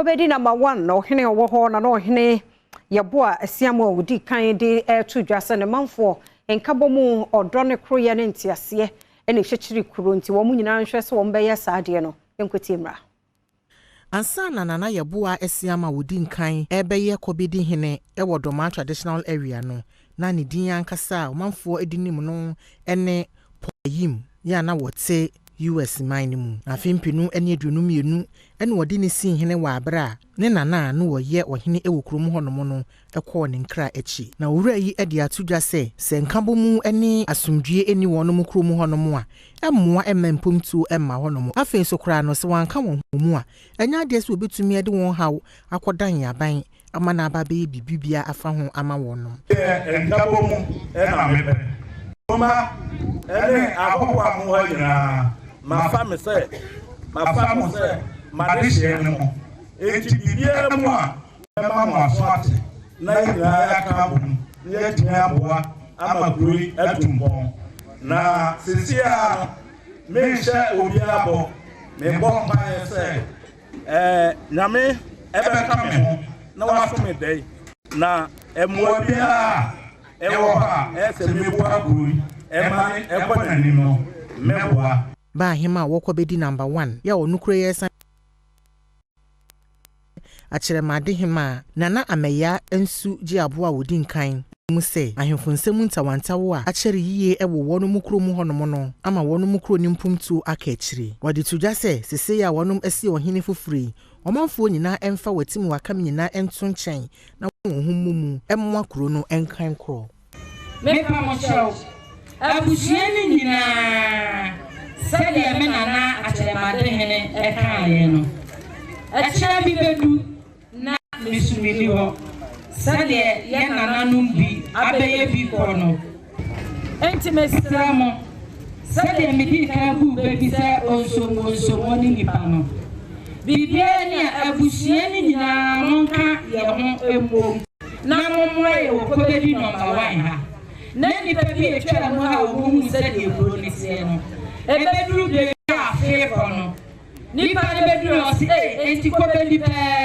Kobedi Number One na ɔhene a ɔwɔ hɔ na na ɔhene Yeboah Asiamah a ɔdi kan de reto dwa sɛ ne manfoɔ nkabɔmu, ɔdɔ ne koroyɛ ne nteaseɛ na ɛkyekyere kuro nti wɔn nyinaa nhwɛ sɛ wɔbɛyɛ saa adeɛ no. Yɛnkɔtie mmra. Ansa na Nana Yeboah Asiamah a ɔdi nkan rebɛyɛ Kobedi hene wɔ Dormaa Traditional Area no, na ne din ankasa a ɔmanfoɔ de nim no ne Paul Ayim yi a na wɔte US man no mu. Na afe 2022 na wɔde no sii hene wɔ aber a ne nana a na ɔyɛ ɔhene wɔ kurom hɔnom no kɔɔ ne nkra akyi. Na owura yi de ato dwa sɛ, sɛ nkabɔmu ne asomdwie nni wɔnom kurom hɔnom a, ɛmmoa mma mpomtuo mma hɔnom. Afei nso koraa no, sɛ wɔanka wɔn ho mu a, ɛnyɛ adeɛ sɛ wɔbɛtumi de wɔn haw akɔdan aban ama no aba abɛyɛ biribi biara afa ho ama wɔnom. Deɛ nkabɔmu na mepɛ. Mo mma ne ahɔhoɔ a mowɔ ha nyinaa, mafa me sɛ mafa mo sɛ m'adehyeɛ ne mo. Enti biribiara mu a mɛma mo aso ate na yɛn nyinaa yɛaka abom na yɛatumi aboa ama kuro yi atu mpɔn. Na seesei ara no, menhyɛ obiara bɔ, mebɔ mpaeɛ sɛ Nyame bɛka me ho na waso me dɛe, na mmoa biara a ɛwɔ hɔ a ɛyɛ sɛ meboa kuro yi ma no kɔ n'anim no, mɛboa. Baa hema a wɔkɔ bɛdi number one yɛ a ɔno kura yi ɛsan akyerɛmade hema a Nana Amɛyaa nso gye aboa a wɔdi nkan mu sɛ ahemfo nsɛm ntawantawa a akyɛre yie wɔ wɔnom kurom hɔnom no ama wɔnom kuro no mpomtuo aka akyire. Wɔde to dwa sɛ sesei a wɔnom asi ɔhene foforɔ yi, ɔmanfoɔ nyinaa mfa wɔatim wɔakam nyinaa nto nkyɛn na wɔn ho mmɔ mu mmoa kuro no nkan korɔ. Mepa mo kyɛw, abusua no nyinaa, sɛdeɛ me nana Akyerɛmadehene kaeɛ no, ɛkyerɛ bi bɛdu na me so menni hɔ, sɛdeɛ yɛn nananom bi abɛyɛ bi kɔ no. Enti mesrɛ mo, sɛdeɛ medii kan buu bɛ bi sɛ onsomuonsomuo ne nipa no, biribiara ni a abusua no nyinaa monka yɛn ho mmom na mommoa yɛn wɔ Kobedi Nɔmba One ha. Na nnipa bi retwaa mu ha a wɔhuu sɛdeɛ kuro no teɛ no, ɛbɛduru baabi a afei kɔ no, nnipa no bɛduru hɔ sɛ, Ei, enti Kobedi pɛɛ?